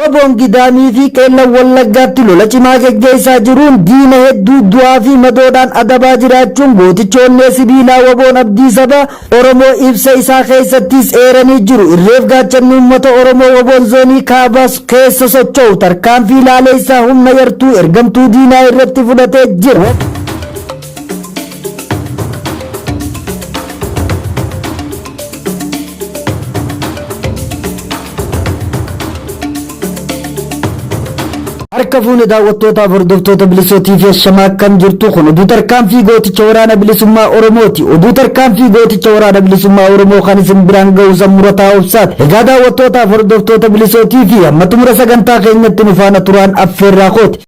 Waboon Gidaamii fi Qeellam Wallaggaatti lola cimaa geggeessaa jiruun diina hedduu du'aa fi madoodhaan adabaa jiraachuun gootichi onnee sibiilaa Waboon Abdii Saba Oromoo ibsa isaa keessattis eeranii jiru. Irreef gaachanni uummata Oromoo Waboon Zoonii Kaaba keessa socho'u tarkaanfii laaleessaa humna yartuu ergamtuu diinaa irratti fudhatee jira. Harka fuune daawwattootaaf hordoftoota bilisootii fi ashamaa akkam jirtu kun oduu tarkaanfii gooticha waraana bilisummaa Oromooti. Oduu tarkaanfii gooticha waraana bilisummaa Oromoo kan isin biraan ga'u sammurataa obsaati. Egaa daawwattootaaf hordoftoota bilisootii fi hamma xumura sagantaa keenyatti nu faana turaan affeerraa kooti.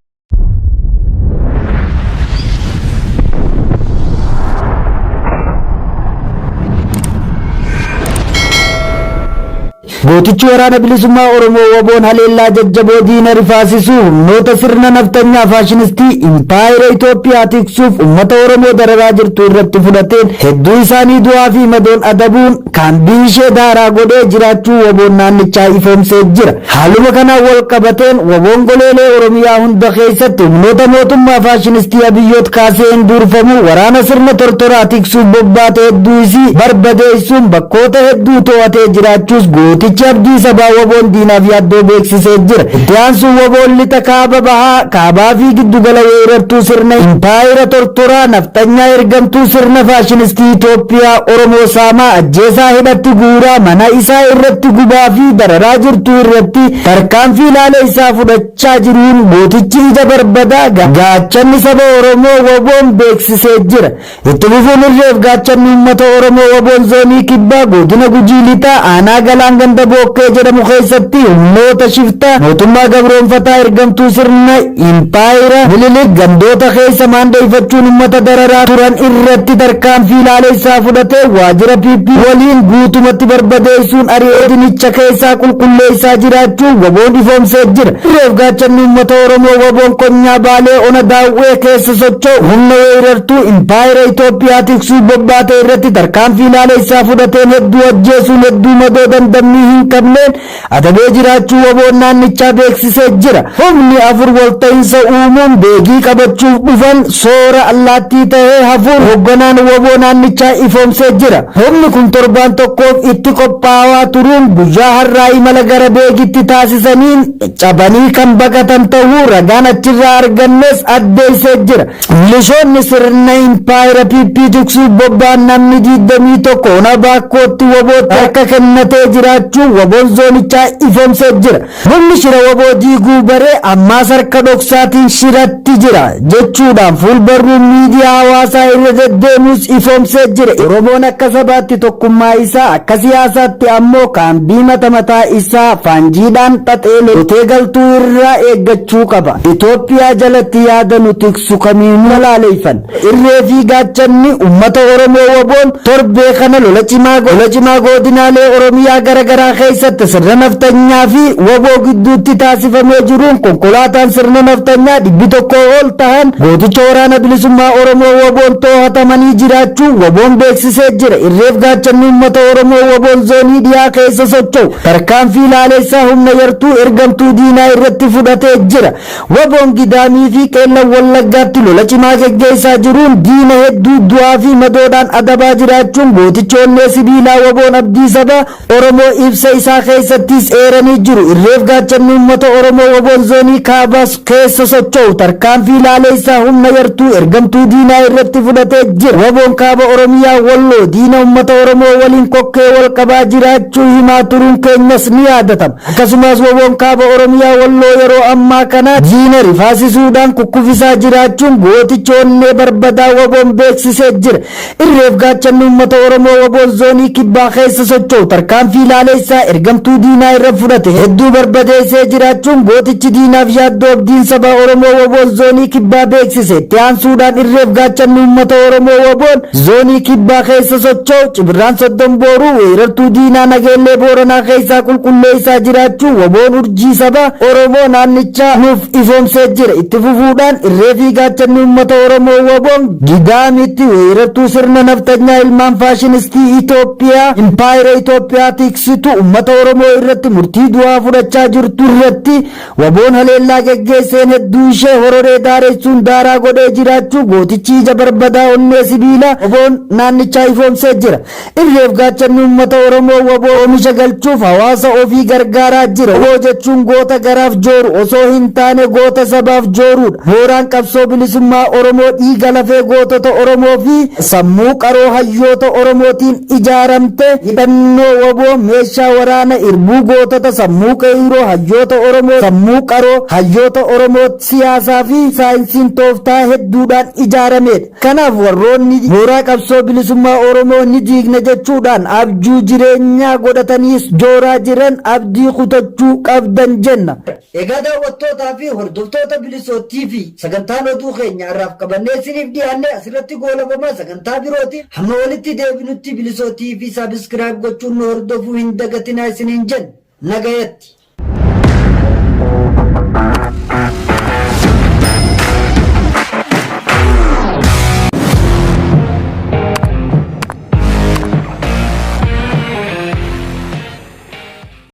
Gootichi waraana bilisummaa Oromoo Waboon haleellaa jajjaboo diina rifaasisuu humnoota sirna naftanyaa faashinistii impaayera Itoophiyaa tiksuuf uummata Oromoo dararaa jirtu irratti fudhateen hedduu isaanii du'aa fi madoon adabuun kaambii ishee daaraa godhee jiraachuu Waboon naannichaa ifoomsee jira. Haaluma kanaan wal qabateen Waboon goleelee Oromiyaa hunda keessatti humnoota mootummaa faashinistii Abiyyoot kaaseen durfamu waraana sirna tortoraa tiksuuf bobbaate hedduu isii barbadeessuun bakkoota hedduu to'atee jiraachuus gootichi abdii sabaa Waboon diinaaf yaaddoo beeksisee jira. Itti aansuun Waboon lixa kaaba bahaa kaabaa fi giddugala weerartuu sirna impaayera tortoraa nafxanyaa ergamtuu sirna faashinistii Itoophiyaa Oromoo saamaa ajjeesaa hidhatti guuraa mana isaa irratti gubaa fi dararaa jirtu irratti tarkaanfii laaleessaa fudhachaa jiruun gootichi ija barbadaa gaachanni saba Oromoo Waboon beeksisee jira. Itti fufuun irreef gaachanni uummata Oromoo Waboon zoonii kibbaa godina Gujii Lixaa aanaa Galaan ganda Bookkee jedhamu keessatti humnoota shiftaa mootummaa gabroonfataa ergamtuu sirna impaayera Minilik gandoota keessa maandeeffachuun uummata dararaa turan irratti tarkaanfii laaleessaa fudhatee waajjira PP waliin guutumatti barbadeessuun ari'ee dinicha keessaa qulqulleessaa jiraachuu Waboon ifoomsee jira. Irreef gaachanni uummata Oromoo Waboon konyaa Baalee ona Daawwee keessa socho'u humna weerartuu impaayera Itoophiyaa tiksuu bobbaate irratti tarkaanfii laaleessaa fudhateen hedduu ajjeesuun hedduu madoo dandammii hin qabneen adabee jiraachuu Waboon naannichaa beeksisee jira. Humni afur walta'iinsa uumuun beegii qabachuuf dhufan soora allaattii ta'ee hafuun hoogganaan Waboo naannichaa ifoomsee jira. Humni kun torbaan tokkoof itti qophaa'aa turuun guyyaa har'aa imala gara beegitti taasisaniin cabanii kan baqatan ta'uu ragaan achirraa argannes addeessee jira. Milishoonni sirna impaayera PP tiksuuf bobba'an namni 21 ona Baakkootti Wabootti harka kennatee jiraachuu Waboon zoonichaa ifoomsee jira. Humni shira Waboo diiguu baree ammaas harka dhoksaatiin shiratti jira jechuudhaan fuulbarruun miidiyaa hawaasaa irra deddeemus ifoomsee jira. Oromoon akka sabaatti tokkummaa isaa akka siyaasaatti ammoo kaambii mata mataa isaa faanjiidhaan xaxee loltee galtuu irraa eeggachuu qaba. Itoophiyaa jalatti yaada nu tiksu kamiinuu balaaleeffan. Irree fi gaachanni uummata Oromoo Waboon torbee kana lola cimaa godinaalee Oromiyaa garaagaraa keessatti sirna naftanyaa fi Waboo gidduutti taasifamee jiruun konkolaataan sirna naftanyaa 100 ol ta'an gooticha waraana bilisummaa Oromoo Waboon to'atamanii jiraachuu Waboon beeksisee jira. Irreef gaachanni uummata Oromoo Waboon zoonii dhiyaa keessa socho'u tarkaanfii laaleessaa humna yartuu ergamtuu diinaa irratti fudhatee jira. Waboon Gidaamii fi Qeellam Wallaggaatti lola cimaa geggeessaa jiruun diina hedduu du'aa fi madoodhaan adabaa jiraachuun gootichi onnee sibiilaa Waboon abdii saba Oromoo ibsa isaa keessattis eeranii jiru. Irreef gaachanni uummata Oromoo Waboon zoonii kaaba keessa socho'u tarkaanfii laaleessaa humna yartuu ergamtuu diinaa irratti fudhatee jira. Waboon kaaba Oromiyaa Walloo diina uummata Oromoo waliin kokkee wal qabaa jiraachuu himaa turuun keenyas ni yaadatama. Akkasumas Waboon kaaba Oromiyaa Walloo yeroo ammaa kana diina rifaasisuudhaan kukkufisaa jiraachuun gootichi onnee barbadaa Waboon beeksisee jira. Irreef gaachanni uummata Oromoo Waboon zoonii kibbaa keessa socho'u tarkaanfii laaleessaa ergamtuu diinaa irra fudhate hedduu barbadeessee jiraachuun gootichi diinaaf yaaddoo abdiin saba Oromoo Waboon zoonii kibbaa beeksise. Itti aansuudhaan irreef gaachanni uummata Oromoo Waboon zoonii kibbaa keessa socho'u Cibirraan Soddon Booruu weerartuu diinaa Nageellee Booranaa keessaa qulqulleessaa jiraachuu Waboon urjii saba Oromoo naannichaa nuuf ifoomsee jira. Itti fufuudhaan irree fi gaachanni uummata Oromoo Waboon Gidaamitti weerartuu sirna naftanyaa ilmaan faashinistii Itoophiyaa impaayera Itoophiyaa tiksitu uummata Oromoo irratti murtii du'aa fudhachaa jirtu irratti WBOn haleellaa geggeesseen hedduu ishee hororee daaressuun daaraa godhee jiraachuu gootichi ija barbadaa onnee sibiilaa WBOn naannichaa ifoomsee jira. Irreef gaachanni uummata Oromoo wbo oomisha galchuuf hawaasa ofii gargaaraa jira. Wbo jechuun goota garaaf jooru osoo hin taane goota sabaaf jooruudha. Mooraan qabsoo bilisummaa Oromoo dhiiga lafee gootota Oromoo fi sammuu qaroo hayyoota Oromootiin ijaaramte. Hidhannoo wbo meeshaa waraana irbuu gootota sammuu qeeyroo hayyoota Oromoo sammuu qaroo hayyoota Oromoo siyaasaa fi saayinsiin tooftaa hedduudhaan ijaarameedha. Kanaaf warroonni mooraa qabsoo bilisummaa Oromoo ni diigna jechuudhaan abjuu jireenyaa godhatanii jooraa jiran abdii kutachuu qabdan jenna. Egaa daawwattootaa fi hordoftoota Bilisoo TV sagantaan oduu keenya har'aaf qabannee isiniif dhiyaanne asirratti goolabama. Sagantaa birootiin hamma walitti deebinutti Bilisoo TV subscribe gochuun nu hordofuu hin dagatinaa isiniin jenna. Nagayatti.